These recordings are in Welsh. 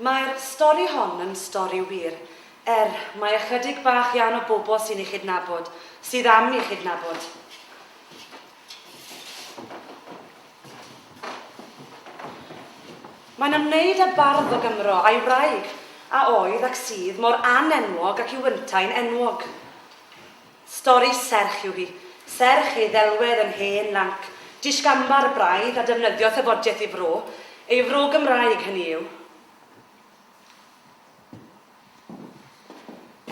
Mae'r stori hon yn stori wir, er, mae ychydig bach iawn o bobl sy'n ei chydnabod, sydd am ei chydnabod. Mae'n ymwneud â bardd o Gymro a'i wraig, a oedd ac sydd mor anenwog ac yw yntau'n enwog. Stori serch yw hi, serch ei ddelwedd yn hen lanc, disgambar braidd a defnyddio thafodiaeth ei fro, ei fro Gymraeg hynny yw.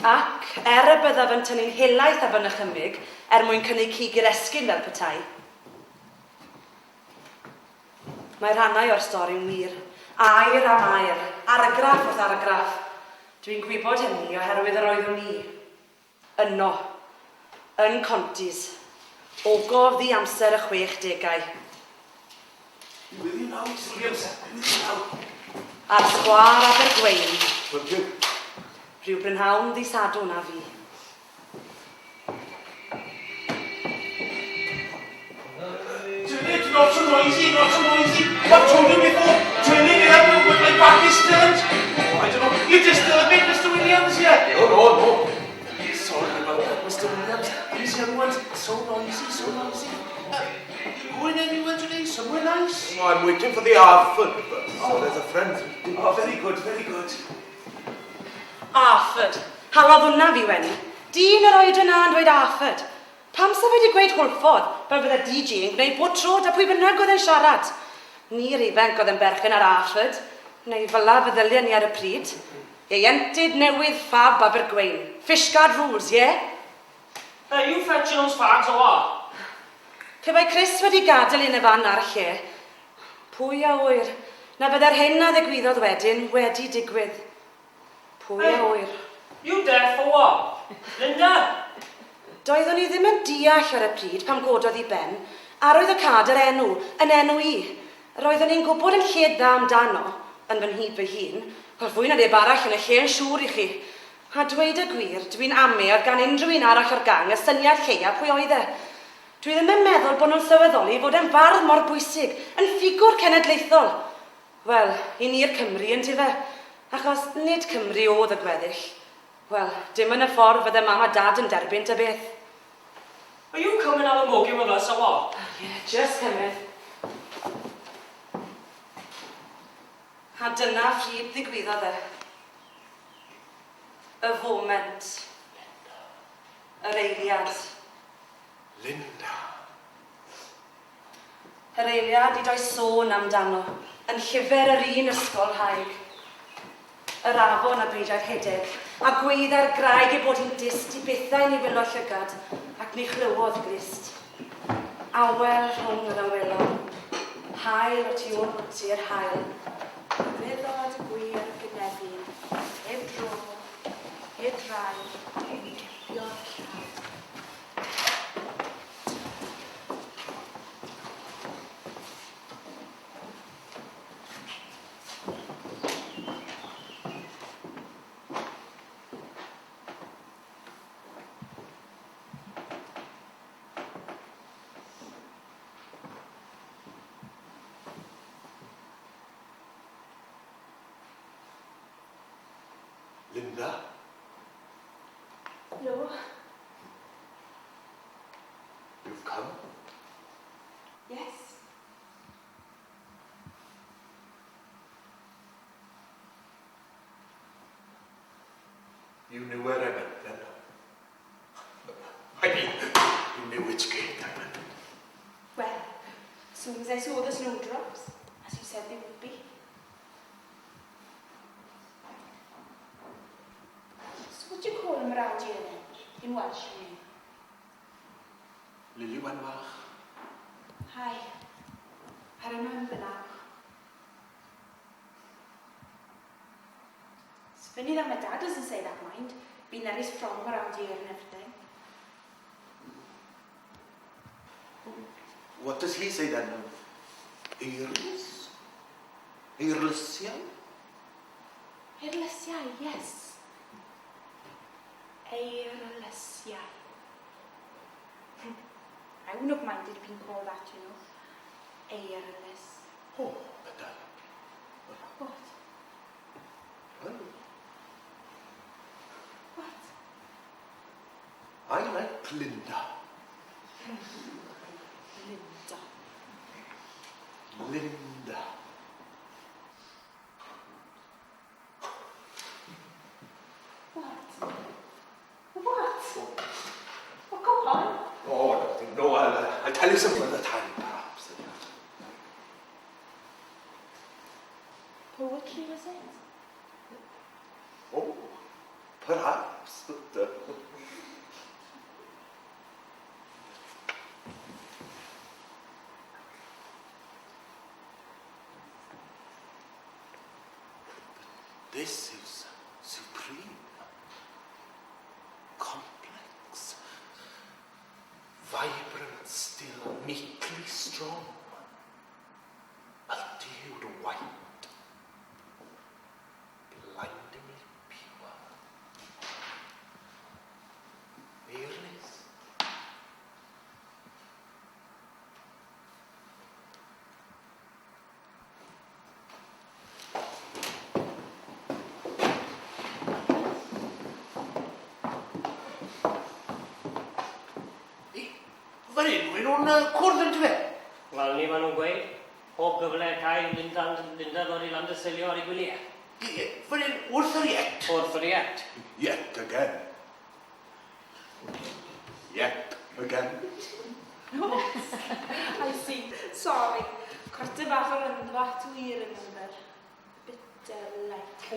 Ac, er y byddaf yn tynnu'n helaeth ar fy nychymyg er mwyn cynnig cig i'r esgyrn fel petai, mae rhannau o'r stori'n wir, air am air, argraff wrth argraff. Dwi'n gwybod hynny oherwydd yr oeddwn i. Yno. Yn Conti's. Ogof ddi-amser y chwech degau. Be with you now, Miss Williams. Be with you now. Ar sgwâr Abergwein. Thank you. Rhyw brynhawn ddi-Sadwrn a fu. Turn it, not so noisy, not so noisy. I've told you before, turning it up with my back is turned. Oh, I don't know. You disturb me, Mr Williams, here. No, no, no. Sorry about that, Mr Williams. These young ones, so noisy, so noisy. You going anywhere today? Somewhere nice? No, I'm waiting for the Arford bus. So there's a friend. Oh, very good, very good. Arford. Halodd hwnna fi wenu. Dyn yr oedran 'na yn dweud Arford. Pam sa fe 'di gweud Hwlffordd, fel bydde DJ yn gwneud bob tro 'da pwy bynnag oedd e'n siarad? Ni'r ifanc oedd yn berchen ar Arford, neu fela feddylion ni ar y pryd. Ieuenctid newydd ffab Abergwein. Fishguard rules, ie? Are you fetching those fags or what? Pe bai Chris wedi gadael un y fan a'r lle, pwy a ŵyr na fydde'r hyn a ddigwyddodd wedyn wedi digwydd. Pwy a ŵyr? You deaf or what? Linda! Doeddwn i ddim yn deall ar y pryd pam gododd i ben arwyddocâd yr enw, yn enw i. Roeddwn i'n gwybod yn lled dda amdano, yn fy nhyb fy hun, wel fwy na neb arall yn y lle yn siŵr i chi. A dweud y gwir, dwi'n ame oedd gan unrhyw un arall o'r gang y syniad lleia pwy oedd e. Dwi ddim yn meddwl bod nhw'n sylweddoli fod e'n fardd mor bwysig, yn ffigwr cenedlaethol. Wel, i ni'r Cymry, yntife? Achos nid Cymry o'dd y gweddill. Wel, dim yn y ffordd fydde mam a dad yn derbyn ta beth. Are you coming have a mugging with us or what? Yeah, just coming. A dyna pryd ddigwyddodd e. Y foment. Yr eiliad. Linda. Yr eiliad nid oes sôn amdano yn llyfr yr un ysgolhaig. Yr afon a beidiai rhedeg, a gweiddiai'r graig ei bod hi'n dyst i bethau ni welodd llygad ac ni chlywodd glust. Awel rhwng yr awelon. Haul o tu hwnt i'r haul. Rhyfeddod y gwir gynefin, heb dro, heb rai, yn cipio'r llaw. Linda? Hello. You've come? Yes. You knew where I went then? I mean, you knew which gate I went. Well, as soon as I saw the snowdrops, as you said they would be. So what do you call them around here then? In Welsh, I mean. Lili Wen Fach. Hi. I remember now. It's funny that my dad doesn't say that, mind, being that he's from around here and everything. What does he say then? Eirlys? Eirlysiau? Eirlysiau, yes. Eirlysiau. I wouldn't have minded being called that, you know. Eirlys. Oh, but What? I like Linda. Linda. Linda. What? What? Well, go on. Oh, nothing. No, I'll tell you some other time, perhaps. Poetry, was it? Oh, perhaps. But, this is supreme, complex, vibrant, still, meekly strong, multi-hued white, blindingly pure, Eirlys. Fan hyn, maen nhw'n cwrdd yn dyfe? Wel, ni maen nhw'n gweud, pob gyfle cael Linda, Linda ddod i Landysilio ar ei gwyliau. Ie, fan hyn, wrth yr iet. Wrth yr iet. Yet again. Yet again. I see. Sorry. Cwarter bach o'r ynddo to we remember. Bitter like.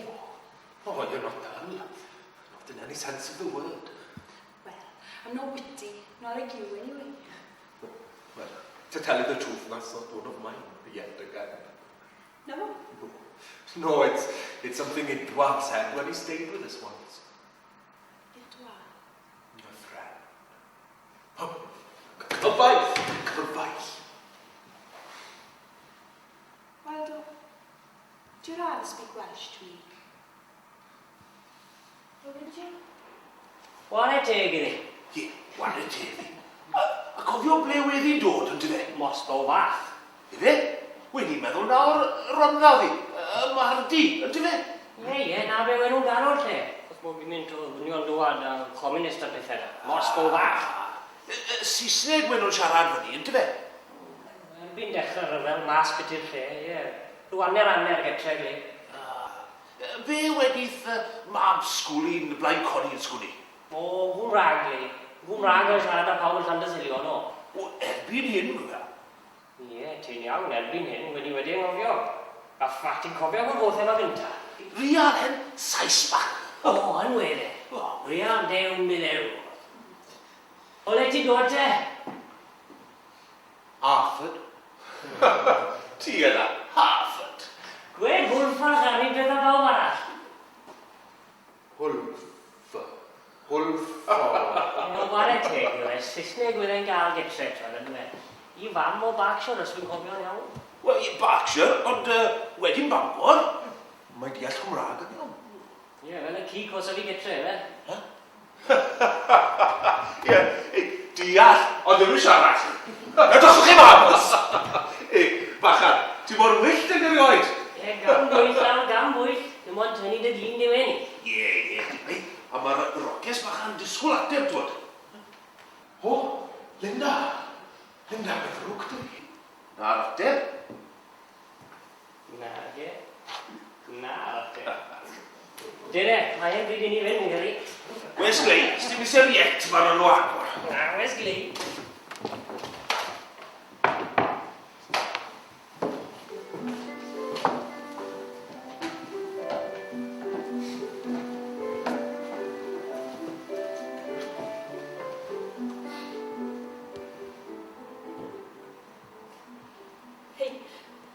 Oh, you're not dull. Not in any sense of the word. Well, I'm not witty, not like you anyway. Well, to tell you the truth, that's not one of mine. Yet again. No? No, it's something Idwal said when he stayed with us once. Idwal? My friend. Oh, cyfaill! Cyfaill! Well, do you rather speak Welsh to me? Or would you? Whare teg iddi. Ie, whare teg. A cofio ble wedi dod yn dyfe? Moscow Fach. Ife? Wedi meddwl nawr Rhondda fi, y Mardi, yn dyfe? Ie, ie, na be wen nhw'n galw'r lle. Wrth bod fi'n mynd o ddynion dŵad a communist a pethau na. Moscow Fach. Saesneg maen nhw'n siarad fyny, yn dyfe? Erbyn dechrau rhyfel, mas beth lle, ie. Rhyw anner anner getre gli. Be wedith mab sgwli'n blaen codi yn sgwli? O, Gwmrag li. Gwmrag yn siarad â pawb yn Llandysilio, no. O, erbyn hyn, gwybod. Ie, ti'n iawn, erbyn hyn, wedi wedi anghofio. A ffa, ti'n cofio gwrdd fod yma gynta? Real hen Sais bach. O, yn wedd e. Real dew mi ddew. O le ti dod te? Harford. Ti yna, Harford. Gwed hwlffordd ar un peth a bawb arall. Hwlffordd. Hwlffordd. O, whare teg yw e, Saesneg wedd e'n gael getre, ti'n yndyfe. I fam o Berkshire, os fi'n cofio'n iawn. Wel, i Berkshire, ond wedyn Bangor. Mae'n deall Cymraeg yn iawn. Ie, fel y ci cosa fi getre, fe. Ie, deall, ond ddim yn siarad. Edrychwch chi mas! Ei, bachan, ti mor wyllt ag erioed. Ie, gan bwyll, law, gan bwyll. Dim ond tynnu dy glin di weni. Ie, ie. Ei, a mae'r roges bachan disgwyl ateb, twod. O, Linda. Linda, beth ddrwg dy fi? Na'r ateb. Na, ge. Na'r ateb. Dere, mae e'n bryd i ni fynd, Gary. Wes glei, sdim eisiau riet ma'n nhw agor. Na, wes glei. Hei,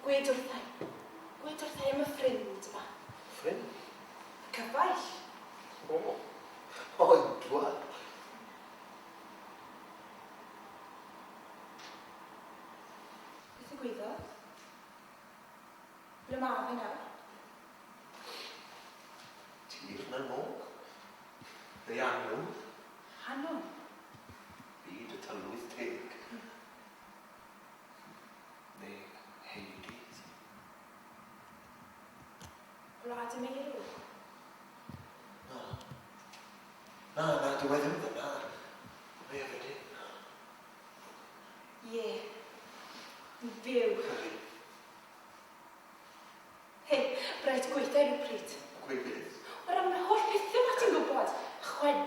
gwed wrthai. Gwed wrthai am y ffrind yma. Ffrind? Y cyfaill. O, o, Idwal. Beth ddigwyddodd? Ble ma fe nawr? Tir na n-Og. Neu Annwn. Annwn? Byd y tylwyth teg. Neu Hades. Gwlad y meirw. Na. Na, na, dyw e ddim fyna.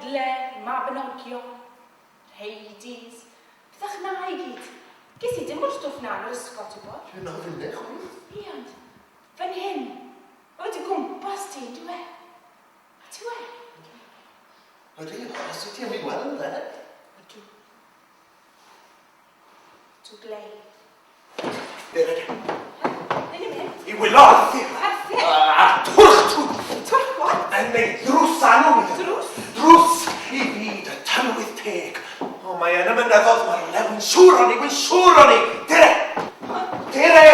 Chwedle, Mabinogion, Hades, pethach na i gyd. Ges i dim o'r stwff na yn yr ysgol, ti'n gwybod? Ie, na finne, chwaith. Ie, ond fan hyn, mae wedi gwmpas ti, on'd yw e? A ti we? Ydy, os wyt ti am ei weld e. Ydw. Ydw glei. Dere, de. Neu ni mynd? I wylo Arthur. Arthur? A'r twrch trwy. Twrch what? Yn ei drws anw mi. Drws? Drws i fyd y tylwyth teg. O, mae yn y mynyddodd, mae'r lew yn siŵr o'n i, wy'n siŵr o'n i. Dere! Dere!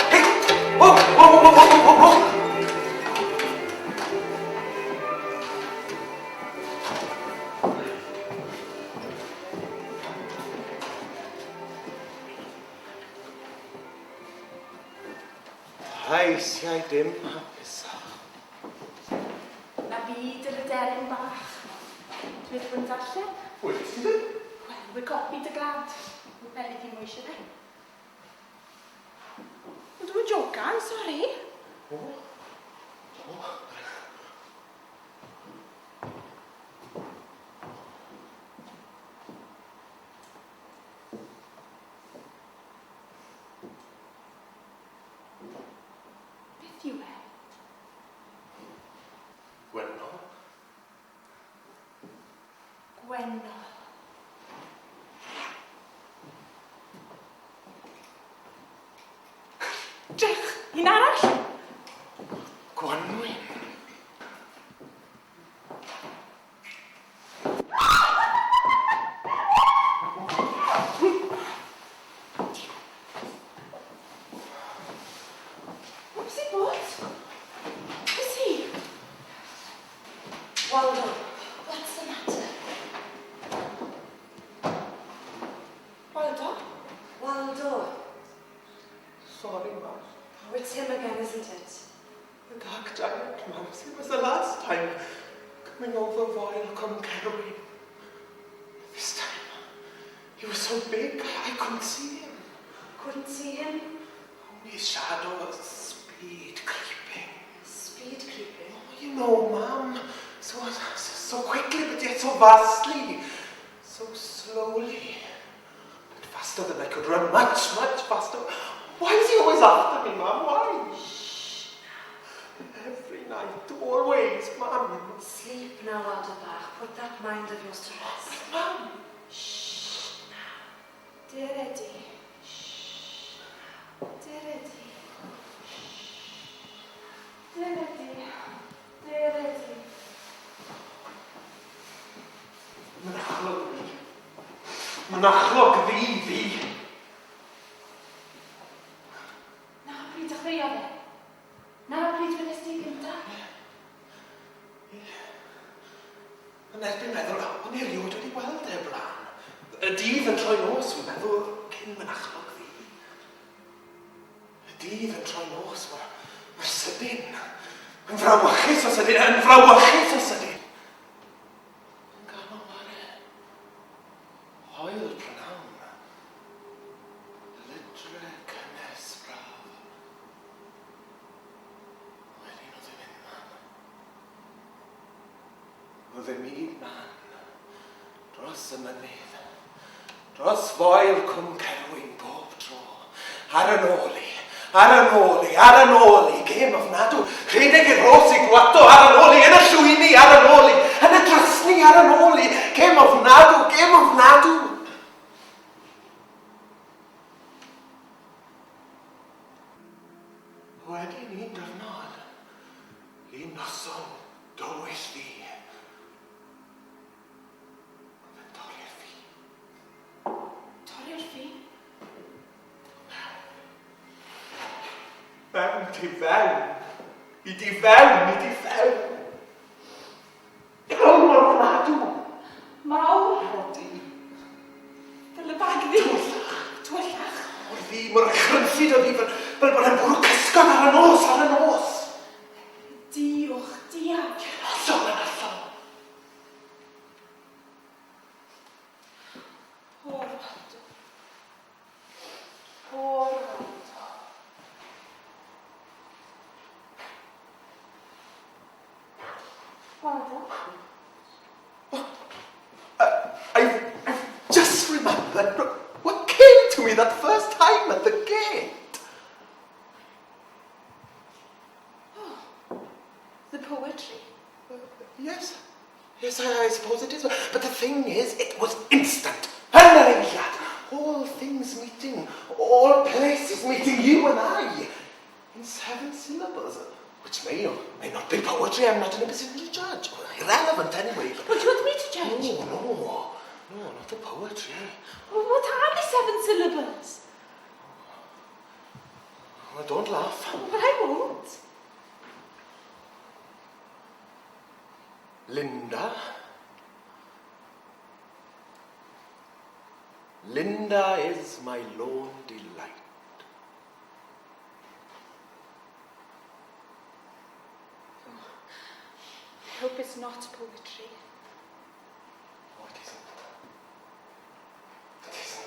Hey! Oh, oh, oh, oh, oh, oh, oh! Eisiau dim hapusach. Na byd yr aderyn bach. Dwi wedi bod yn darllen. Wyt ti ddim? Wel, we copi dy glad. Fel i ddim eisiau fe. Ond dwi'n jocan, sori. O. O. Beth yw e? Gwenno. Gwenno. Drych, un arall. Gwanwyn. What's it bod? Beth hi? Waldo, what's the matter? Waldo? Waldo. Sorry, Mam. Oh, it's him again, isn't it? The dark giant, Mam. Same as the last time. Coming over Foel Cwm Cerwyn. This time, he was so big, I couldn't see him. Couldn't see him? Only his shadow of speed creeping. Speed creeping? Oh, you know, Mam. So, so quickly, but yet so vastly. So slowly. But faster than I could run. Much, much faster. Why is he always after me, Mam? Why? Shh. Every night, always, Mam. Sleep now, Waldo bach. Put that mind of yours to rest. Mam. Shh now. Dere di. Dere di. Dere di. Dere di. Mynachlog ddu. Mynachlog ddu fi. Na pryd dechreuodd e. Na pryd weles ti gynta. Yn erbyn meddwl, o'n i erioed wedi gweld e blaen. Y dydd yn troi nos, fi'n meddwl, cyn mynachlog ddu. Y dydd yn troi nos, mor, mor sydyn. Yn frawychus o sydyn, yn frawychus o sydyn. Yn ganol ware. Haul prynawn. Lydre cynnes braf. Wedyn oedd e'n mynd man. Oedd e'n mynd man. Dros y mynydd. Dros foel Cwm Cerwyn bob tro. Ar yn ôl i, ar yn ôl i, ar yn ôl i, gêm ofnadw. Rhedeg i'r rhos i gwato ar yn ôl i, yn y llwyni ar yn ôl i, yn y drysni ar yn ôl i, gêm ofnadw, gêm ofnadw. Wedyn un diwrnod, Un noson dywyll ddu. Oedd yn torri'r ffin. Torri'r ffin? Mewn tu fewn. I di fewn, i di fewn. Mawr ofnadw. Mawr? O di. Fel y bag ddu. Tywyllach. Mor ddu, mor echrynllyd o ddu, fel, fel bod e'n bwrw cysgod ar y nos, ar y nos. Diolch, diag. Hollol yn hollol. Poor Waldo. Poor Waldo. Waldo? I've, I've just remembered what came to me that first time at the gate. Oh, the poetry. Yes, yes, I suppose it is. But the thing is, it was instant. Yn yr eiliad. All things meeting, all places meeting, you and I. In 7 syllables, which may or may not be poetry, I'm not in a position to judge. Well, irrelevant anyway. But... Well, do you want me to judge? No, no, no, not the poetry. Well, what are the 7 syllables? Well, don't laugh. But I won't. Linda. Linda is my lone delight. Oh, I hope it's not poetry. Oh, it isn't. It isn't.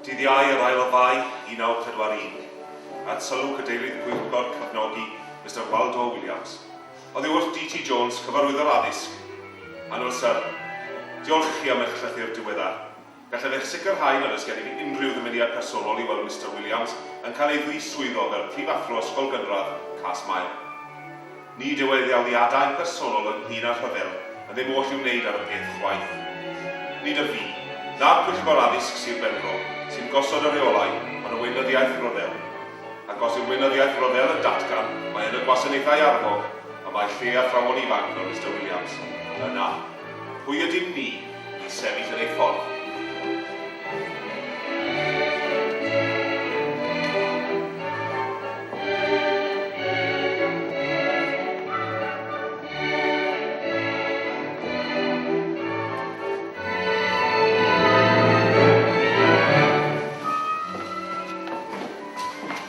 Dydd Iau yr ail o Fai, 1941. At sylw cadeirydd pwyllgor cefnogi, Mister Waldo Williams. Oddi wrth DT Jones, cyfarwyddwr addysg. Annwyl Syr, Diolch i chi am eich llythyr diweddar. Gallaf eich sicrhau nad oes gennyf i unrhyw ddymuniad personol i weld Mister Williams yn cael ei ddiswyddo fel prifathro Ysgol Gynradd Cas-mael. Nid yw ei ddealliadau personol ynglŷn â'r rhyfel yn ddim oll i'w wneud ar y peth chwaith. Nid y fi, na'r Pwyllgor Addysg Sir Benfro, sy'n gosod y rheolau, ond y Weinyddiaeth Ryfel. Ac os yw'r Weinyddiaeth Ryfel yn datgan mai yn y gwasanaethau arfog y mae lle athrawon ifanc fel Mister Williams, yna, pwy ydym ni i sefyll yn ei ffordd?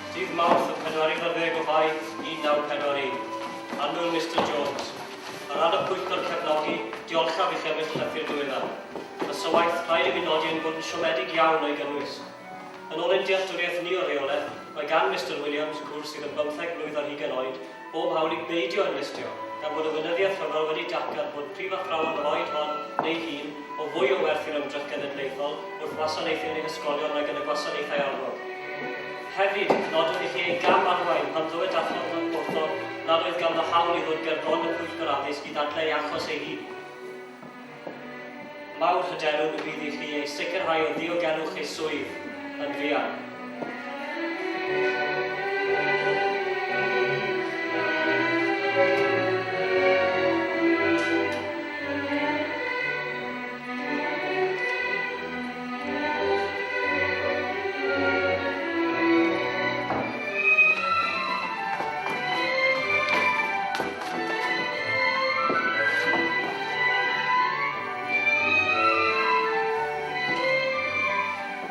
Dydd Mawrth y pedwerydd ar ddeg o Fai 1941. Annwyl Mister Jones, Ar ran y Pwyllgor Cefnogi, diolchaf i chi am eich llythyr diweddar. Ysywaeth, rhaid i mi nodi ein bod yn siomedig iawn o'i gynnwys. Yn ôl ein dealltwriaeth ni o reolaeth, mae gan Mister Williams, gŵr sydd yn bymtheg mlwydd ar hugain oed, bob hawl i beidio enlistio, gan bod y Weinyddiaeth Rhyfel wedi datgan bod prifathrawon yr oed hon neu hŷn o fwy o werth i'r ymdrech genedlaethol wrth wasanaethu yn eu hysgolion nag yn y gwasanaethau arfog. Hefyd, nodwn i chi ei gam arwain pan ddywedallodd wrtho nad oedd ganddo hawl i ddod ger bron y Pwyllgor Addysg i ddadlau ei achos ei hun. Mawr hyderwn y bydd i chi ei sicrhau o ddiogelwch ei swydd yn fuan.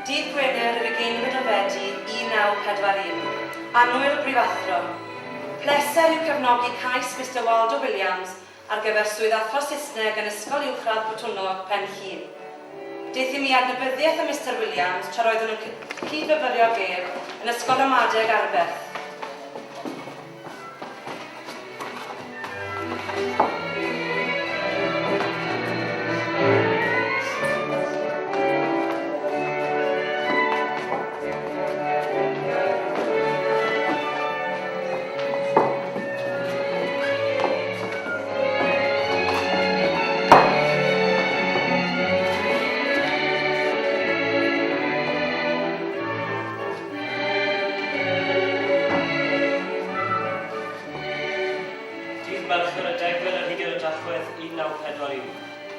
Dydd Gwener yr ugeinfed o Fedi 1941. Annwyl Brifathro. Pleser yw cefnogi cais Mister Waldo Williams ar gyfer swydd athro Saesneg yn Ysgol Uwchradd Botwnnog, Pen Llŷn. Deuthum i adnabyddiaeth â Mister Williams tra'r oeddwn yn cyd-fyfyrio ag ef yn Ysgol Ramadeg Arberth. Dydd Mercher y degfed ar hugain o Dachwedd 1941.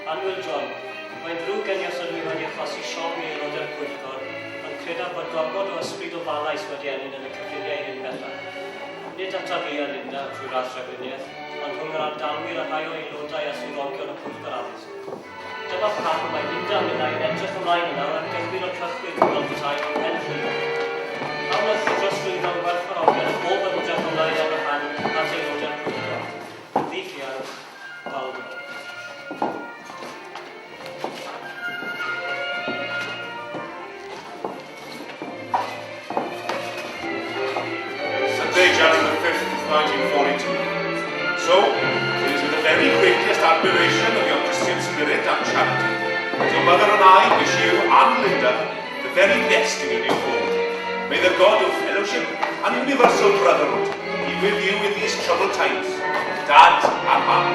Annwyl John, Mae'n ddrwg gen i os ydw i wedi achosi siom i aelodau'r pwyllgor, ond credaf fod gormod o ysbryd ofalais wedi ennyn yn y cyffuriau hyn bellach. Nid ataf fi a Linda, trwy ras Rhagluniaeth, ond rhwng yr ardalwyr a rhai o aelodau a swyddogion y Pwyllgor Addysg. Dyma pam mae Linda a minnau yn edrych ymlaen yn awr at gychwyn o'r cychwyn fel petai o'n pen llun. A wnewch chi drosglwyddo'n gwerthfawrogiad o bob ymdrech a wnaed ar fy rhan at aelodau'r Pwyllgor? Ddiolch, Waldo. Sunday, January the 5th, 1942. So, it is with the very greatest admiration of your Christian spirit and charity that your mother and I wish you and Linda the very best in your new home. May the God of fellowship and universal brotherhood be with you in these troubled times, Dad and Mum.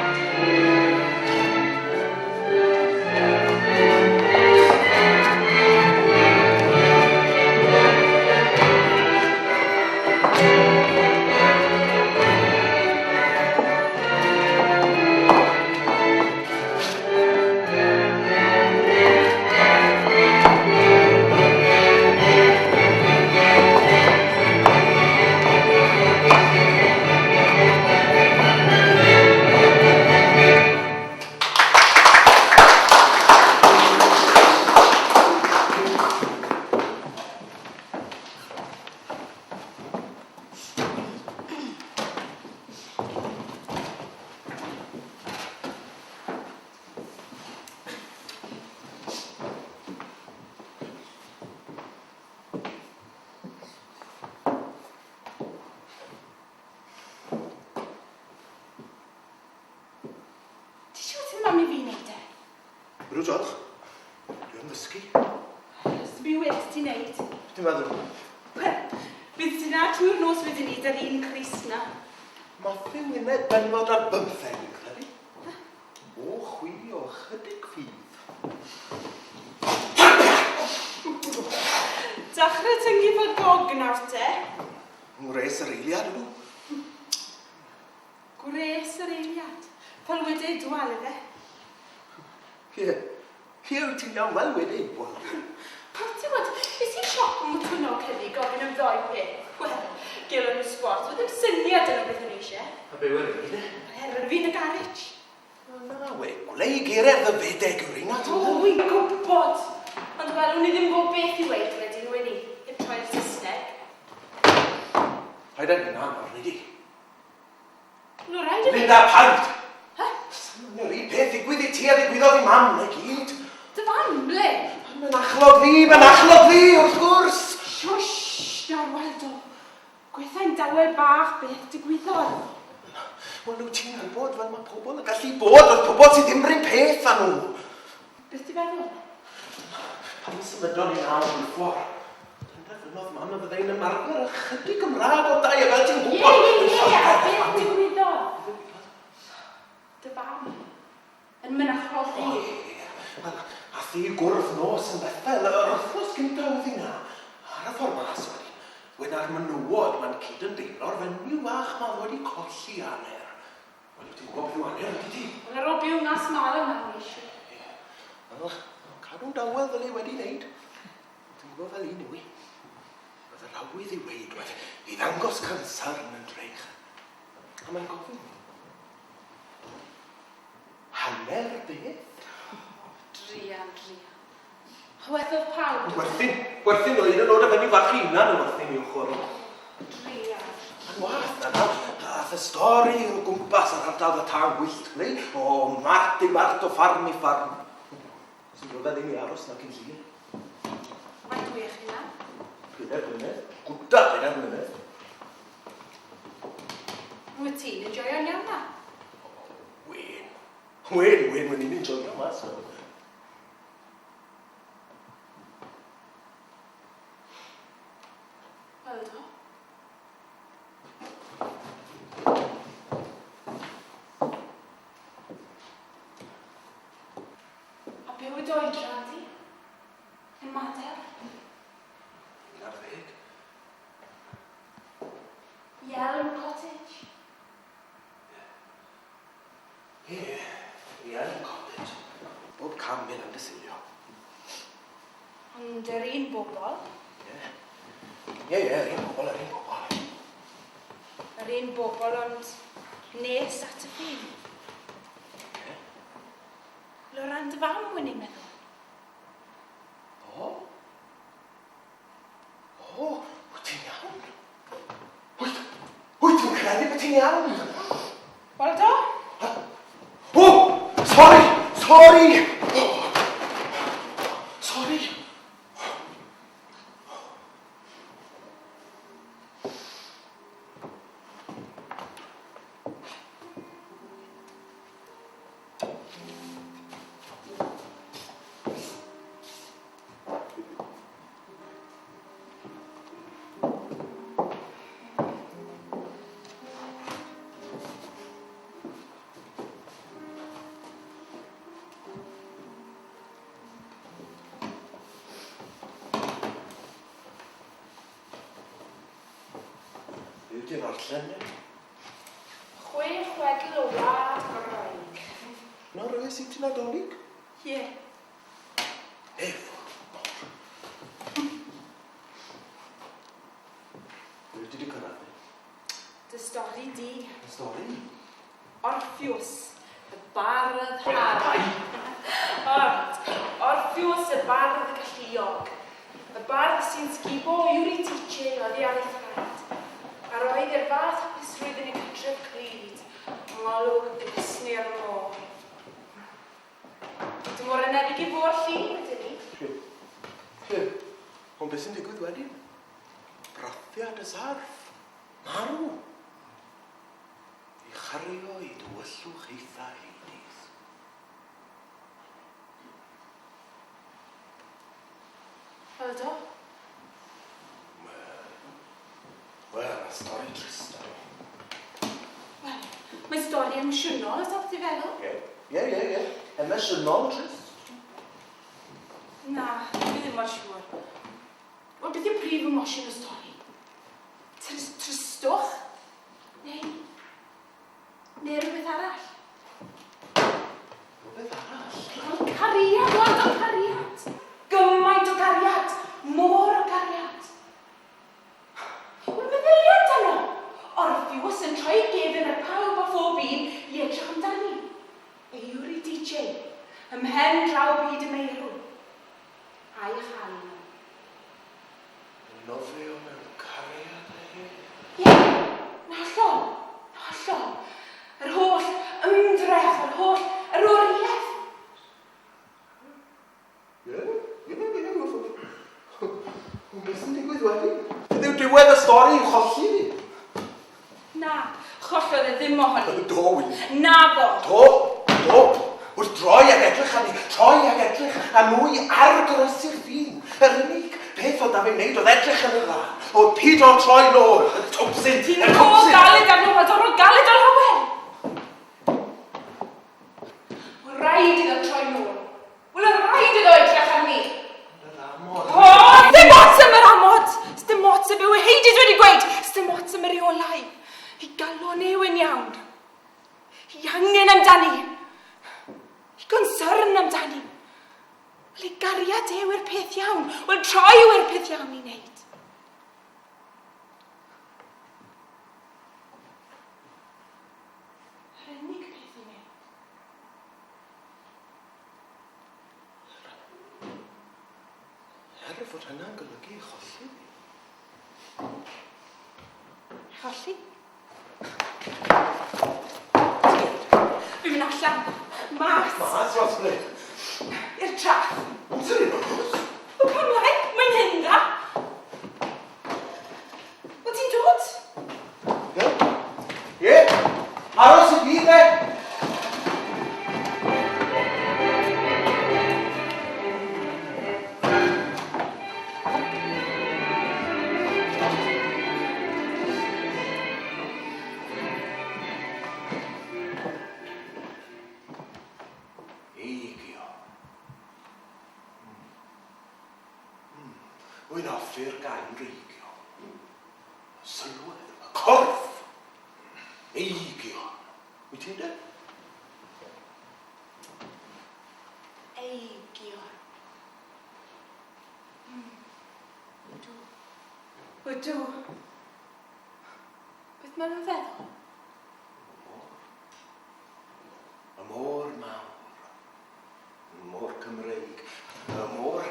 Ti eisiau wrth mam i fi wneud e? Ydw, diolch. Dwi am ddysgu. Os mi wyt ti'n neud. Beth ti'n meddwl? Wel, bydd ti na trwy'r nos wedyn ni da'r un Cris na. Matthew uned bennod ar bymtheg, fi'n credu. O chwi o chydig ffydd. Dachrau tyngu fod gog nawr te. Ngwres yr eiliad, ydw. Gwres yr eiliad. Fel wedi Idwal, ife? Ie. Ie, wyt ti'n iawn, wel wedi Idwal. Wel, ti'n gwybod, es i'r siop yn Mwtwnog heddi gofyn am ddoi peth. Wel, gelon nhw sbort, oedd ddim syniad yn o beth o'n i eisiau. A be were ni, de? Wel, roedd fi'n y garej. Na, we, gwlei geiriau ddyfedeg yw'r un at O, wi'n gwybod! Ond wel, o'n i ddim yn gwybod beth i weud wedyn, wen i, heb troi'r Saesneg. Paid â hynna nawr, nei di. No rhaid i fi... Linda, paid! Huh? Yr un peth ddigwydd i ti a ddigwyddodd i mam, na gyd. Dy fam, ble? Mae'n achlog ddi, mae'n achlog ddi, wrth gwrs. Shush, nawr weld o. Gweithai'n dawel bach beth digwyddodd. Wel, wyt ti'n gwybod fel mae pobl yn gallu bod wrth pobl sydd ddim rhywun peth â nhw. Beth ti'n feddwl? Pan symudon ni nawr yn ffordd, penderfynodd mam y fyddai'n ymarfer ychydig Gymraeg o dai, a fel ti'n gwybod... Ie, ie, ie, a beth digwyddodd? Dy fam, yn mynachol di. O, ie, ie. Wel, ath hi i gwrdd nos yn Bethel, yr wythnos gynta oedd hi 'na. Ar y ffordd mas wedyn, wen a'r menywod ma'n cyd-ymdeimlo'r fenyw fach 'ma oedd wedi colli hanner. Wel, wyt ti'n gwybod beth yw hanner, ydy ti? Wel, ar ôl byw mas 'ma yna, o'n i eisiau. Ie. Wel, cadw'n dawel fel ei wedi wneud. Ti'n gwybod fel un yw hi. Roedd yr awydd i weud, roedd i ddangos cansarn yn drych. A mae'n gofyn, hanner beth? O, druan, druan. Chwerthodd pawb. Werthin, werthin, oedd un yn dod â fenyw fach ei hunan yn werthin i ochr. Druan. Yn wath na nawr, ath y stori o gwmpas yr ardal y tân gwyllt, neu o mart i mart, o ffarm i ffarm. Sy'n rhyfedd i mi aros na cyn hir. Faint dwi chi na? Pedair blynedd. Gwta pedair blynedd. Wyt ti'n enjoio'n iawn na? Wen. Wen, wen, wen i'n enjoio mas. Wel do. A be wyt oedran di? Yn mater? 11. Yelm Cottage. Ie, Yelm Cottage. Bob cam i Landysilio. Ond yr un bobl? Ie. Ie, ie, yr un bobl, yr un bobl. Yr un bobl, ond nes at y ffin. Ie. Loran dy fam, wyn i'n meddwl. O? O, wyt ti'n iawn? Wyt, wyt ti'n credu bod ti'n iawn? Wel do. O, sori, sori! O, sori. Be wyt ti'n ddarllen 'ne? Chwe chwedl o wlad Groeg. Na roes i ti Nadolig? Ie. Efo mor. Be wyt ti 'di cyrraedd 'ne? Dy stori di. Fy stori i? Orffews, y bardd hardd. Orffews, y bardd galluog. Y bardd sy'n sgubo Eurydice oddi ar ei thraed. A roedd i'r fath hapusrwydd yn ei cartref clyd, yng ngolwg glesni'r môr. Ydym mor anedig i fôr llun, ydyn ni? Ie. Ie. Ond beth sy'n digwydd wedyn? Brathiad y sarff. Marw. Ei chario i dywyllwch eitha Hades. Ydw. Wel, wel, mae'n stori trist. Wel, mae'n stori emosiynol, os o't ti feddwl. Ie, ie, ie, ie. Emosiynol trist. Na, dwi ddim mor siŵr. Wel, beth yw prif emosiwn y stori? Tristwch? Neu... Neu rhywbeth arall? Rhywbeth arall? Wel, cariad, lot o cariad. Gymaint o gariad. Môr o gariad. Wel, meddylia amdano. Orpheus yn troi gefn ar pawb a phob un i edrych amdani. Eurydice, ym mhen draw byd y meirw. A'i chael nhw. Yn nofio mewn cariad â hi? Ie, yn hollol, yn hollol. stori yw cholli fi. Na, chollodd e ddim ohoni. Do, wir. Naddo. Do, do. Wrth droi ag edrych arni, troi ag edrych, a nwy ar groesi'r ffin. Yr unig peth oedd 'da fe wneud oedd edrych yn y dda. Oedd pido troi nôl, y twpsyn, y Ti'n mor cwpsyn. galed arno, Waldo, mor galed ar Hywel. Wel, rhaid iddo troi nôl. Wel, oedd rhaid iddo edrych arni. Yr amod. O, dim ots am yr amod! Sdim ots am be yw Hades wedi gweud! Sdim ots am y rheolau. I galon yw yn iawn. I angen amdani. I concern amdani. Wel, ei gariad e yw'r peth iawn. Wel, troi yw'r peth iawn i wneud. Yr unig peth i wneud. Er fod hynna'n golygu cholli fi. Cholli? Fi'n mynd allan. Mas. Mas, mas ble? I'r traff. Amser i'n nos. O, pam lai? Mae'n hyn dda. O, ti'n dod? Ie. Ie. Aros i fi, de. Eigio. Wy'n hoffi'r gair eigio. Sylwedd, y corff. Eigion. Wyt ti'n de? Eigion. Ydw. Ydw. Beth maen nhw'n feddwl? Y môr mawr. Y môr Cymreig. Y môr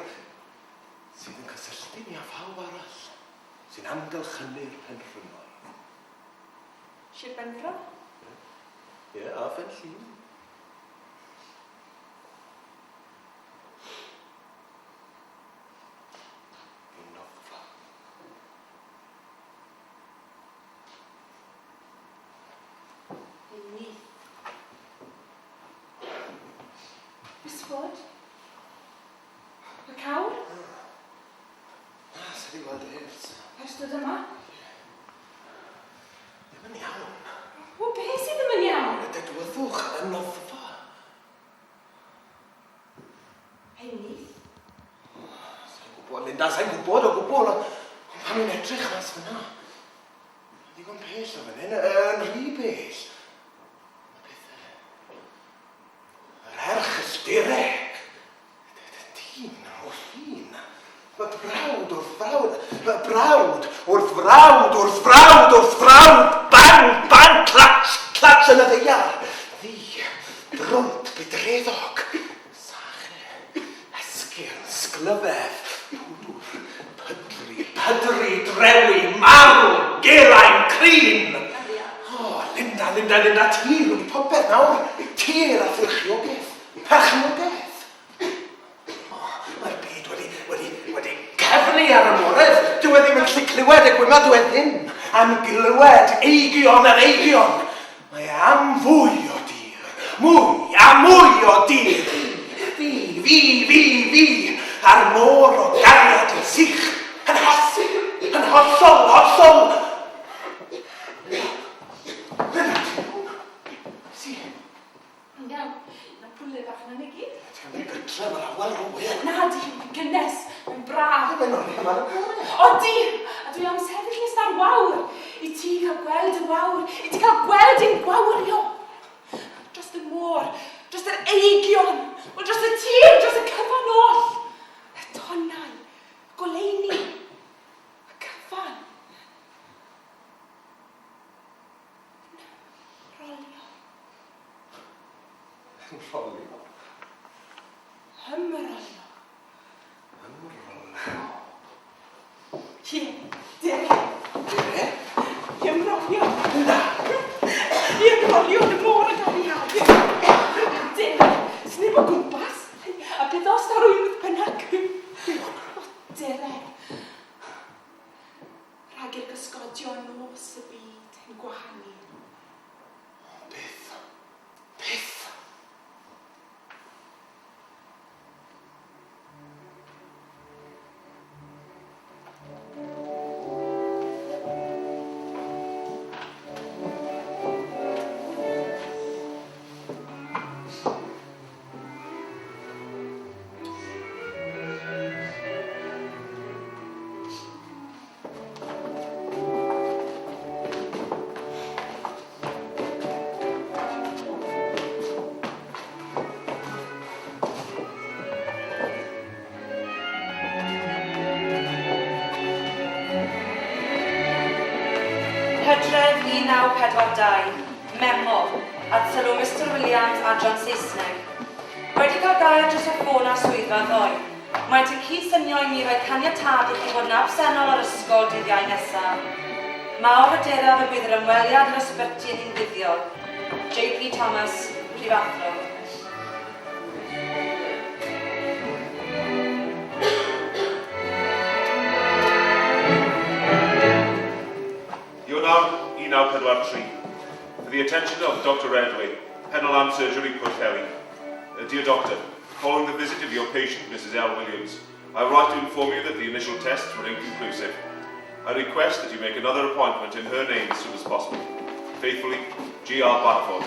sydd yn cysylltu ni â phawb arall. Sy'n amgylchynu'r penrhynoedd. Sir Benfro? Ie, yeah, a Phen Llŷn. Ein noddfa. Ein nyth. Miss Ford? Y cawr? Na, sydd i weld ers. Ers dod yma? Ddim yn iawn. O, be sydd ddim yn iawn? Y dedwyddwch yn noddfa. Ein nyth? Sa'n gwybod, Linda, sa'n gwybod o gwbl. Ond pan i'n edrych mas fyna, yn ddigon pell o fan hyn, yn rhy bell. Mae pethau... Yr erchyllterau. Dyn wrth ddyn. Mae brawd wrth frawd. Mae brawd wrth frawd wrth frawd wrth frawd. Bang, bang, clatch, clatch yn y ddaear. Ddu, brwnt, budreddog. Sache, esgyrn, sglyfedd, pwdwr, pydru, pydru, drewi, marw, gelain, crin. O, Linda, Linda, Linda, ti wedi popeth nawr. Tir a thyrchiogaeth. Perchnogaeth. O, mae'r byd wedi, wedi, wedi cefnu ar y moredd. Dyw e ddim yn gallu clywed y gwyma, dyw e ddim am glywed eigion yr eigion. Mae e am fwy o dir, mwy a mwy o dir. Fi, fi, fi, fi, a'r môr o gariad yn sych, yn holl, yn hollol, hollol. Dyna ti. Si. Iawn, na pwle bach na ni gyd. Ti'n mynd gytre, mae'r awel o wir. Na di, mae'n gynnes, mae'n braf. Mae'n oriau yma yn y bore. Odi, a dwi am sefyll nes da'r wawr, i ti cael gweld y wawr, i ti cael gweld ein gwawrio. Dros y môr, dros yr eigion, wel dros y tir, dros y cyfan oll. Y tonnau, y goleuni, y cyfan. Yn rolio. Yn rholio. Ymrolio. Ymrolio. Ie, dere. Dere? I ymrolio. Na. I ymrolio yn y môr o gariad. Dere, sneb o gwmpas. A beth os na rwy'n beth bynnag. O, dere. Rhag i'r gysgod. gwahanu. Byth. Byth. Hydref 1942, Memo, at sylw Mister Williams, Adran Saesneg. Wedi cael gair dros y ffôn â'r swyddfa ddoe. Maent yn cyd-synio i mi roi caniatâd i chi fod yn absennol o'r ysgol dydd Iau nesaf. Mawr hyderaf y bydd yr ymweliad i'r ysbyty yn un buddiol. JP Thomas, Prifathro. Ionawr 1943. For the attention of Dr Redway, Penolan Surgery, Pwllheli. Uh, dear Doctor, following the visit of your patient, Mrs L. Williams, I write to inform you that the initial tests were inconclusive. I request that you make another appointment in her name as soon as possible. Faithfully, G.R. Barford.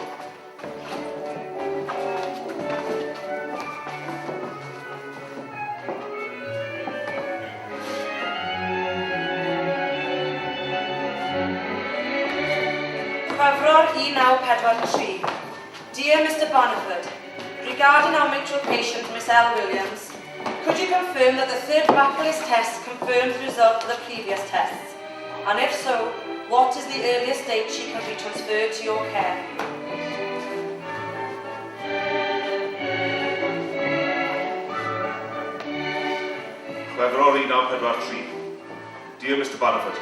Chwefror 1943. Dear Mr Barneford, regarding our mutual patient, Miss L. Williams, could you confirm that the third bacillus test confirms the result of the previous tests? And if so, what is the earliest date she can be transferred to your care? Chwefror 1943. Dear Mr Barneford,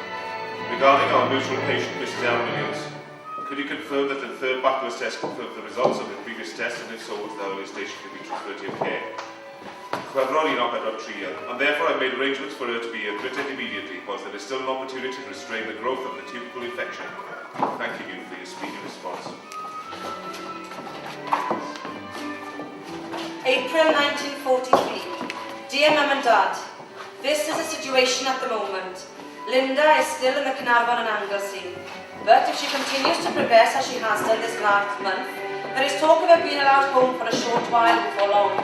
regarding our mutual patient, Mrs L. Williams, could you confirm that the third bacillus test confirmed the results of the previous test, and if so, what is the earliest date she can be transferred to your care? Chwefror 1943, and therefore I've made arrangements for her to be admitted immediately, whilst there is still an opportunity to restrain the growth of the tubercle infection. Thanking you for your speedy response. April 1943. Dear Mum and Dad, this is the situation at the moment. Linda is still in the Caernarfon and Anglesey, but if she continues to progress as she has done this last month, there is talk of her being allowed home for a short while before long.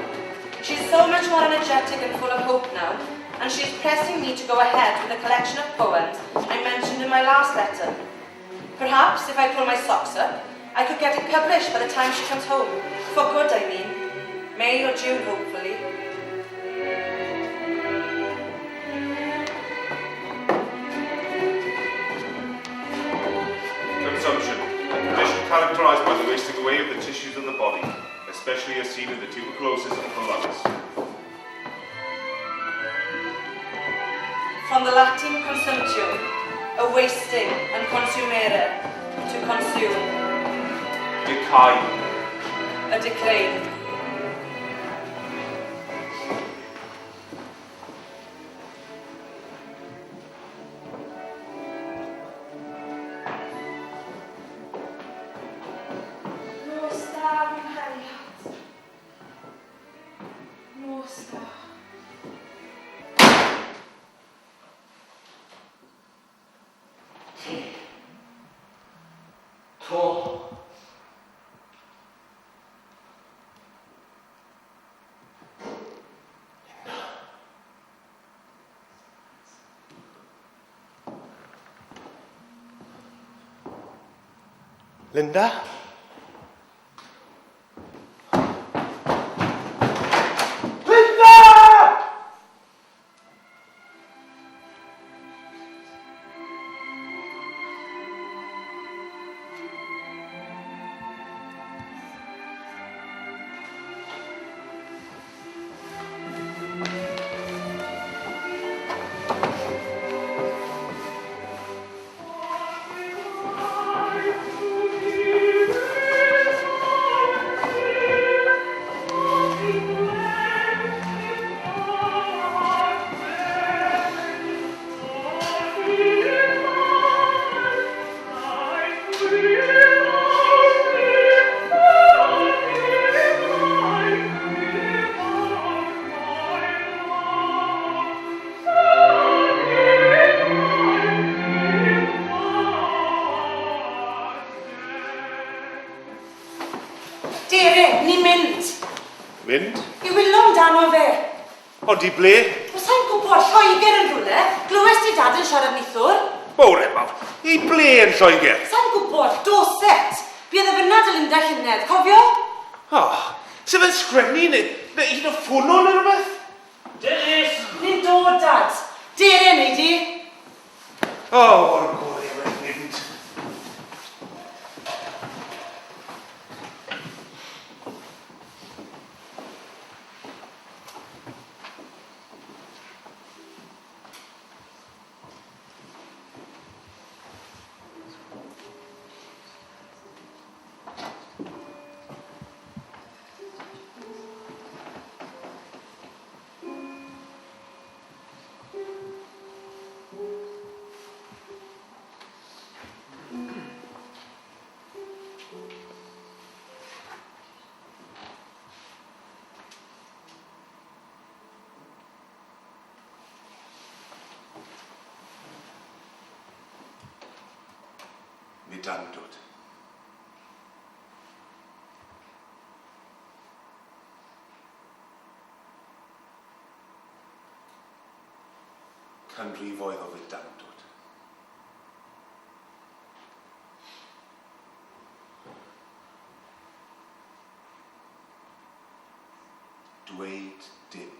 She is so much more energetic and full of hope now, and she is pressing me to go ahead with a collection of poems I mentioned in my last letter. Perhaps, if I pull my socks up, I could get it published by the time she comes home. For good, I mean. May or June, hopefully. Consumption, a condition characterized by the wasting away of the tissues of the body, especially as seen in the tuberculosis of the lungs. From the Latin consumptio, a wasting, and consumere, to consume. Decay. A decay. Nos da, fy nghariad. Nos da. Ti. To. Linda. Linda? Linda! Dere, ni'n mynd. Mynd? I wylo amdano fe. Ond i ble? Wel, sai'n gwybod, Lloegr yn rhywle. Glywes ti dad yn siarad nithwr? Mawr e mawr. I ble yn Lloegr? Sai'n gwybod, Dorset. Buodd e fyna 'da Linda llynedd, cofio? O, sef yn sgwennu neu, neu hyd yn ffono neu rhywbeth? Dilys! Ni'n dod, dad. Dere, nei di. O, o'r gorau wedi mynd. Mudandod. Canrifoedd o fudandod. Dweud dim.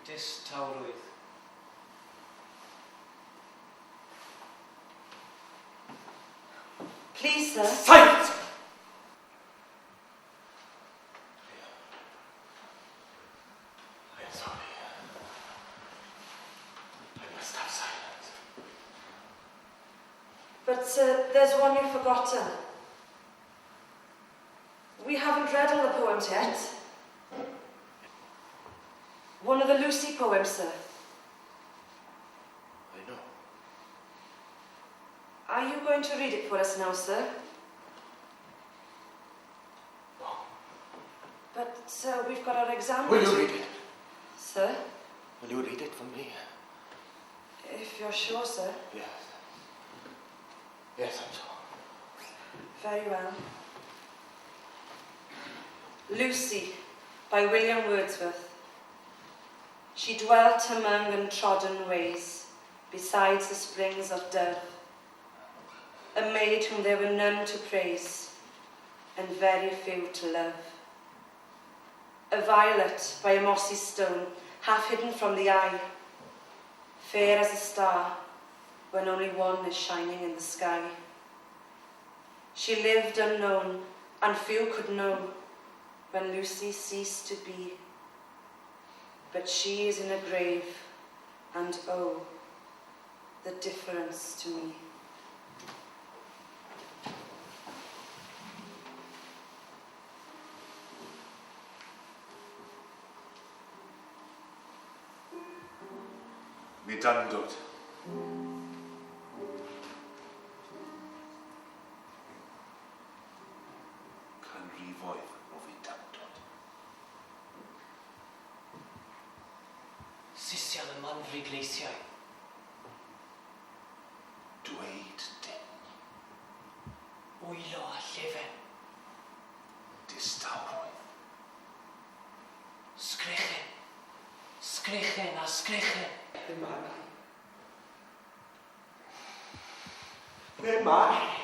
Distawrwydd. Please, sir. Silence! I'm sorry. I must have silence. But, sir, there's one you've forgotten. We haven't read all the poems yet. One of the Lucy poems, sir. I know. Are you going to read it for us now, sir? No. But, sir, we've got our exam. Will you read it? Sir, Will you read it for me? if you're sure, sir. Yes. Yes, I'm sure. Very well. Lucy by William Wordsworth. She dwelt among untrodden ways, besides the springs of Dove, a maid whom there were none to praise, and very few to love. A violet by a mossy stone, half hidden from the eye, fair as a star, when only one is shining in the sky. She lived unknown, and few could know when Lucy ceased to be. But she is in a grave, and oh, the difference to me. Mudandod. Canrifoedd o fudandod. Sisial y manfri gleisiau. Dweud dim. Wylo a llefen. Distawrwydd. Sgrechen. Sgrechen a sgrechen. Ble mae hi? Ble mae hi?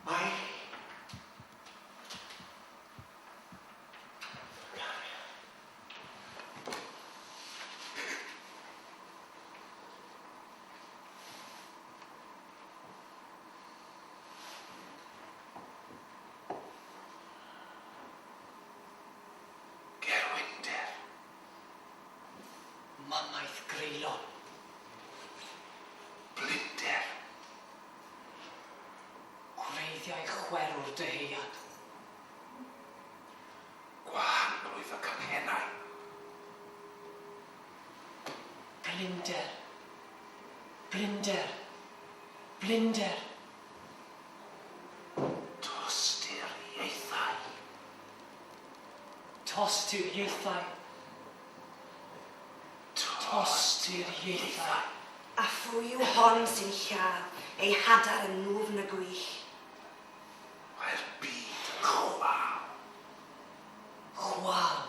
Mae hi. Gerwinder. Mamaeth greulon. Blinder. Gwreiddiau chwerw'r dyheuad. Gwahanglwyf y canghennau. Blinder. Blinder. Blinder. Tosturiaethau. Tosturiaethau. Tosturiaethau. A phwy yw hon sy'n lladd ei hadar yn nwfn y gwyll? Mae'r byd yn chwal. Chwal.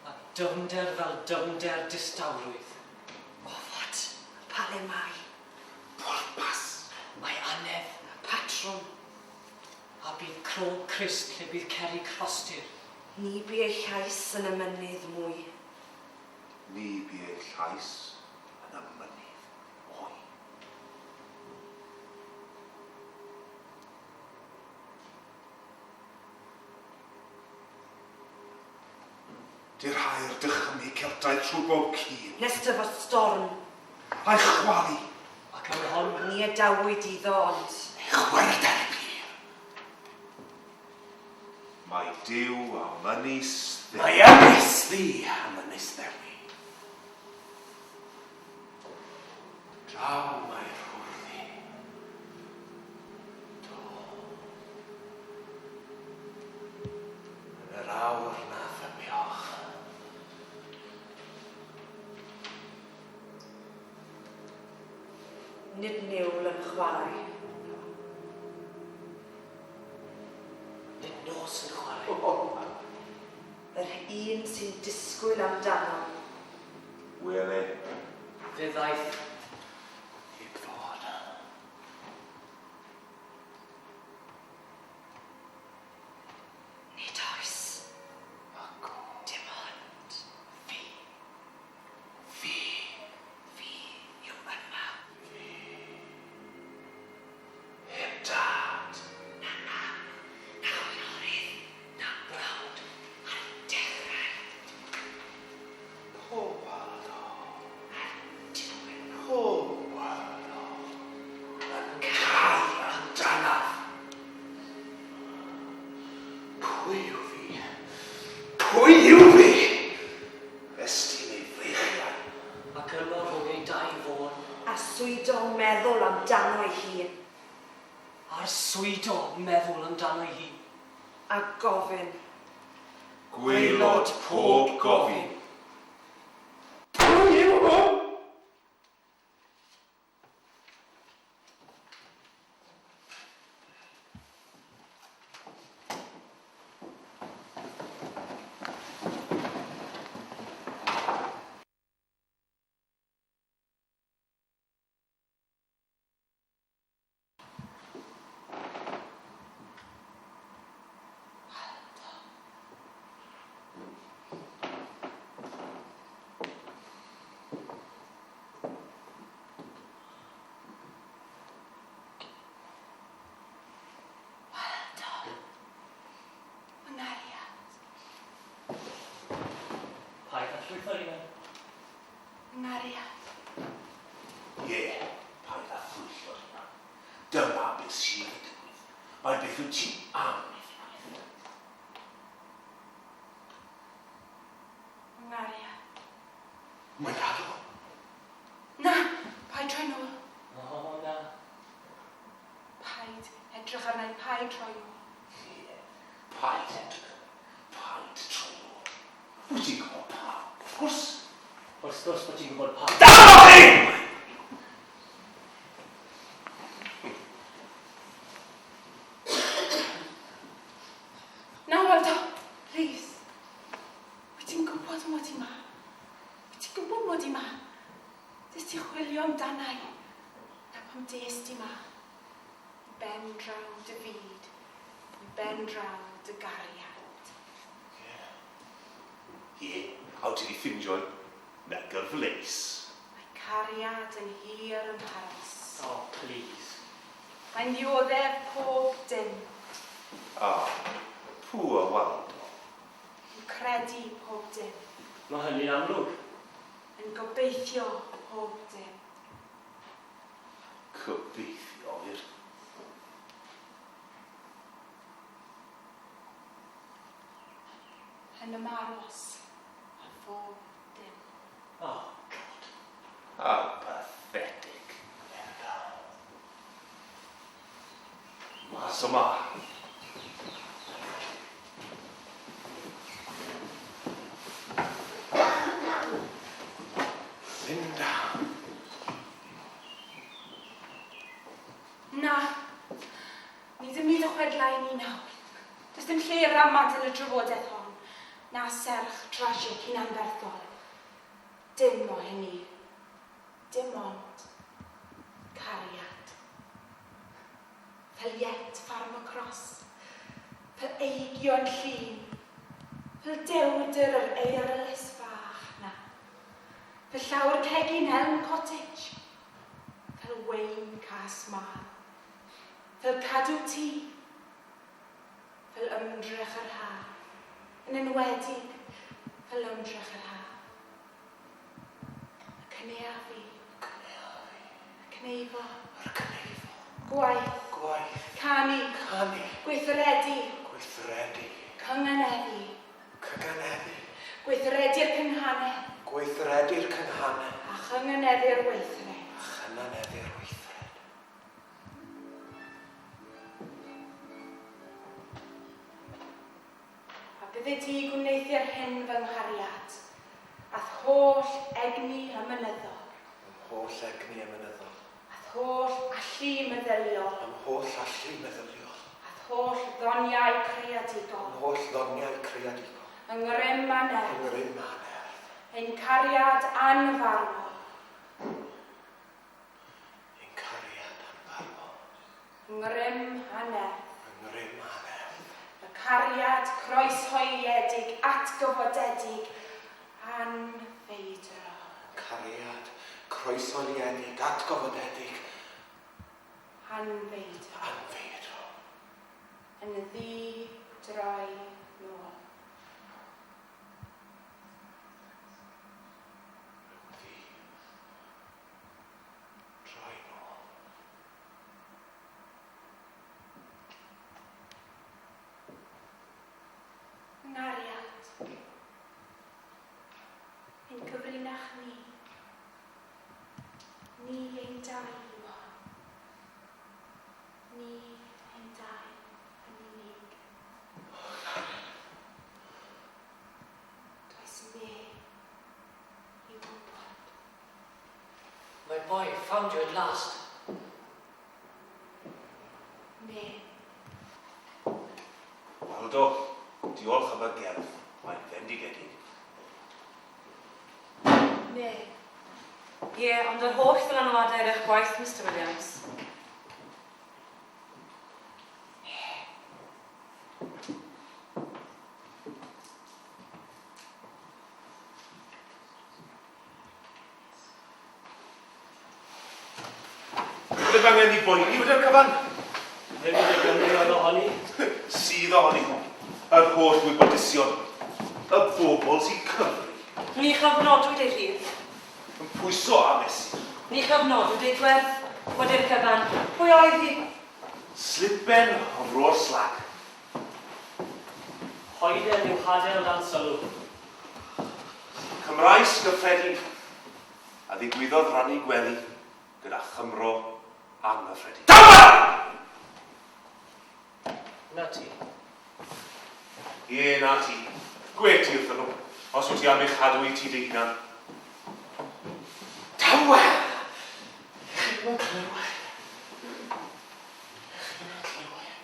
A dyfnder fel dyfnder distawrwydd. Ofod, pa le mae? Pwrpas. Mae annedd. Patrwm. A bydd crog Crist lle bydd cerrig rhostir. Ni bu ei llais yn y mynydd mwy. Ni bu ei llais yn y mynydd mwy. Dirhau'r dychymyg Celtaidd trwy bob cul. Nes dyfod storm. A'i chwalu. Ac am hon. Ni adawyd iddo ond. Ei chwerwder pur. Mae Duw am Ynys Ddewi. Mae Ynys Ddu am Ynys Ddewi. Draw mae Rhwrddu. Do. Yn yr awr na thybioch. Nid niwl yn chwarae. Nid nos yn chwarae. Yr un sy'n disgwyl amdano. Wele. Fe ddaeth. Heb ddod. Nid oes. Acw. Dim ond fi. Fi. Fi yw yma. Fi. Heb dad. Na mam, na chwiorydd, na brawd ar dechrau. Poor Waldo. A'r diwedd. Poor Waldo. Yn cael amdanaf. Pwy yw fi? Pwy yw fi? Estyn ei feichiau. Ac yno rhwng ei dau fôn. Arswydo meddwl amdano ei hun. Arswydo meddwl amdano ei hun. A gofyn. Gwaelod pob gofyn. Pwy yw hwn? Waldo. Waldo. Fy nghariad. Paid â llwytho'r hunan. Fy nghariad. Ie, paid â thwyllo'r hunan. Dyma beth sydd yn digwydd. Mae beth wyt ti am i ddigwydd. Fy nghariad. Mae'n addo. Na! Paid troi nôl. O, na. Paid edrych arna i, paid troi nôl. Ie, paid edrych. Paid troi nôl. Wyt ti'n gwybod pam, wrth gwrs. Wrth gwrs bod ti'n gwybod pam. Dal chi! Na, Waldo, plîs. Wyt ti'n gwybod mod i 'ma. Wyt ti'n gwybod mod i 'ma. Des ti chwilio amdana i. Na pam des di 'ma. I ben draw dy fyd. I ben draw dy gariad. Ie. Ie, a wyt ti 'di ffindio hi? Na gyfleus. Mae cariad yn hir yn paros. O, plîs. Mae'n ddioddef pob dim. Ah, poor Waldo. Yn credu pob dim. Mae hynny'n amlwg. Yn gobeithio pob dim. Gobeithio wir. Yn ymaros â phob dim. Oh, God. How pathetic, Linda. Mas yma. ramant yn y drafodaeth hon, na serch tragic hunanferthol. Dim o hynny. Dim ond cariad. Fel iet ffarm y cross, fel eigion llun, fel dewdr yr eirlys fach 'na, fel llawr cegin Elm Cottage, fel wein cas mân, fel cadw tŷ, fel ymdrech yr haf, yn enwedig fel ymdrech yr haf. Y cynaeafu. Y cynaeafu. Y cneifo. Yr cneifo. Gwaith. Gwaith. Canu. Canu. Gweithredu. Gweithredu. Cynganeddu. Cyganeddu. Gweithredu'r cynghanedd. Gweithredu'r cynghanedd. A chynganeddu'r weithred. A chynganeddu'r weithred. A byddi di gwneuthur hyn fy nghariad, a'th holl egni ymynyddol. A'm holl egni ymynyddol. A'th holl allu meddyliol. A'm holl allu meddyliol. A'th holl ddoniau creadigol. A'm holl ddoniau creadigol. Yng ngrym a nerth. Yng ngrym a nerth. Ein cariad anfarwol. Ein cariad anfarwol. Ngrym a nerth. Yng ngrym a nerth. Y cariad croeshoeliedig, atgyfodedig, anfeidrol. Y cariad croeshoeliedig, atgyfodedig. Anfeidrol. Anfeidrol. Yn ddi-droi nôl. Yn ddi-droi nôl. Nghariad. Ein cyfrinach ni. Ni ein dau yw hon. Ni ein dau yn unig. Does neb i wybod. My boy, found you at last. Neb. Waldo, diolch am y gerdd. Mae'n fendigedig. Neb. Ie, ond yr holl ddylanwadau ar eich gwaith, Mister Williams. Bydd angen i boeni wedi'r cyfan. Hefyd y Gymru oedd ohoni. Sydd ohoni. Yr holl wybodusion. Y bobl sy'n cyfri. Ni chyfnodwyd ei rhif. Yn pwyso a mesur. Ni chyfnodwyd ei gwerth. Wedi'r cyfan. Pwy oedd hi? Slipen o fro'r slag. Hoeden yw hadel dan sylw. Cymraes gyffredin a ddigwyddodd rannu gwely gyda Chymro anghyffredin. Tawel! Na ti. Ie, na ti. Gwe ti wrthyn nhw, os wyt ti am ei chadw i ti dy hunan. Tawel! Chi ddim yn clywed. Chi ddim yn clywed.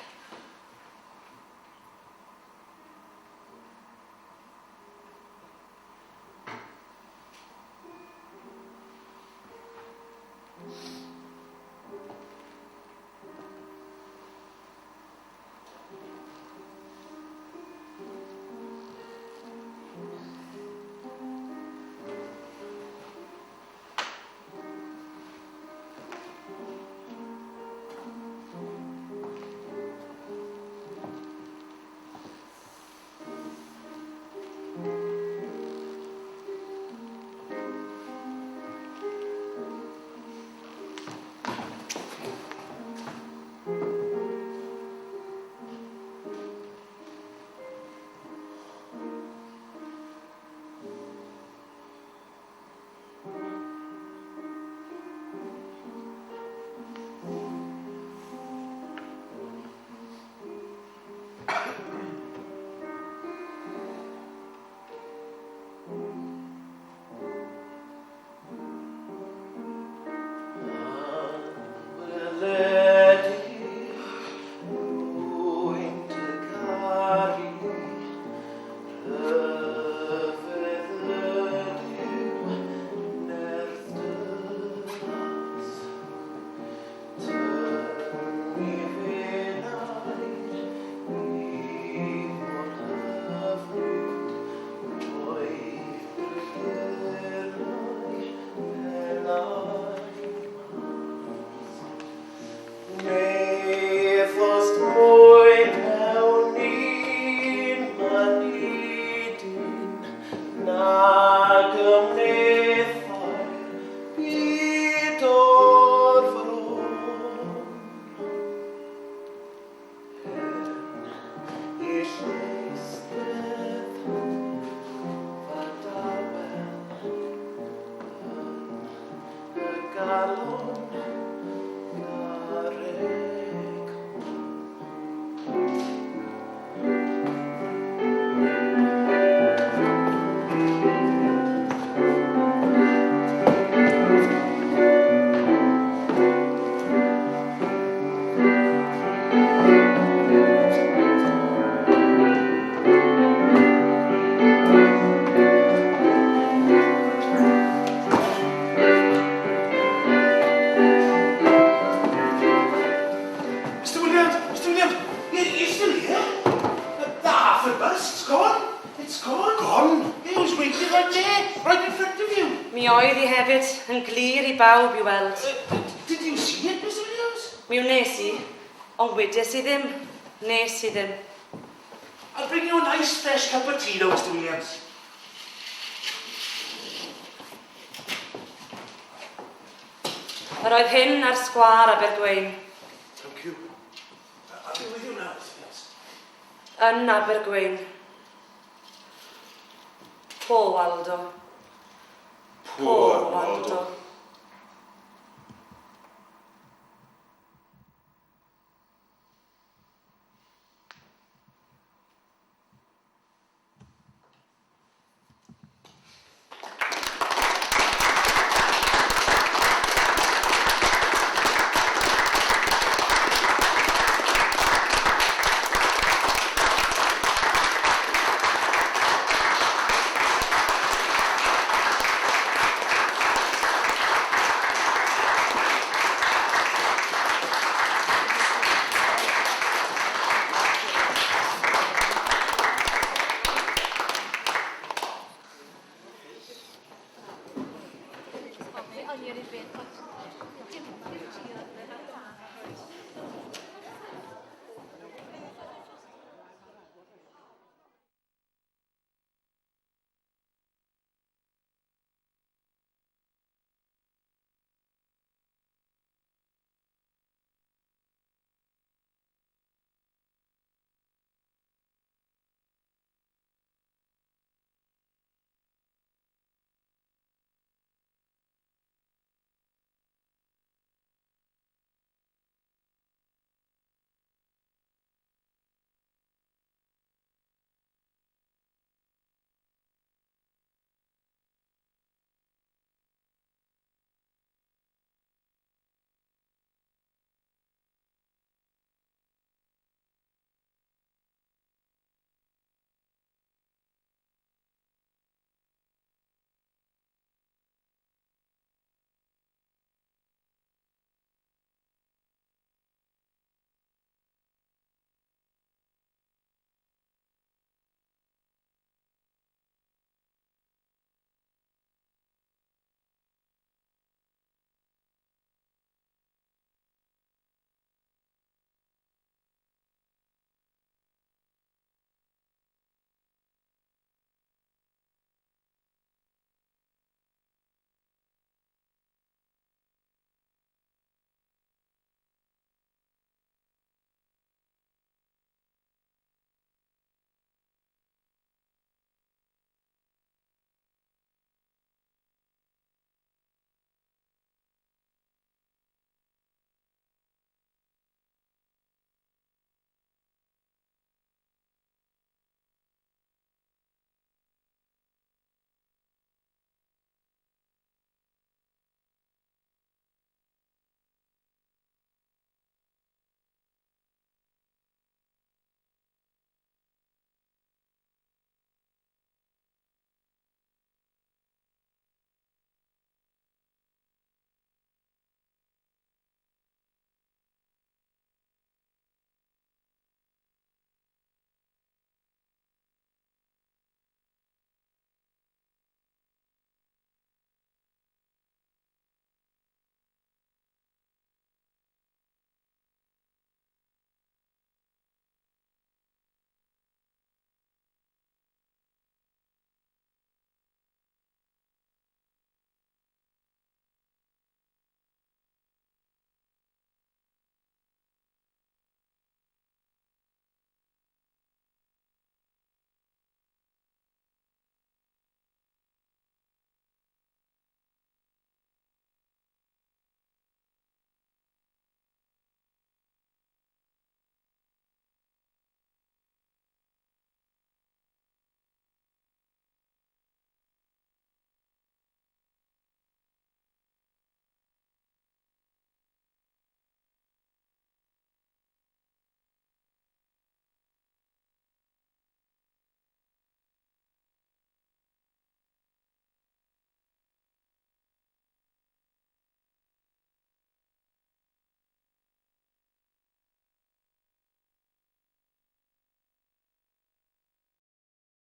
bus, it's gone. It's gone. Gone? It was waiting right there, right in front of you. Mi oedd hi hefyd yn glir i bawb i weld. Did you see it, Mr Williams? Mi wnes i, ond wedes i ddim. Nes i ddim. I'll bring you a nice fresh cup of tea, though, Mr Williams. Yr oedd hyn ar sgwâr Abergwein. Thank you. I'll be with you now, Mr Williams. Yn Abergwein. Poor Waldo. Poor Waldo.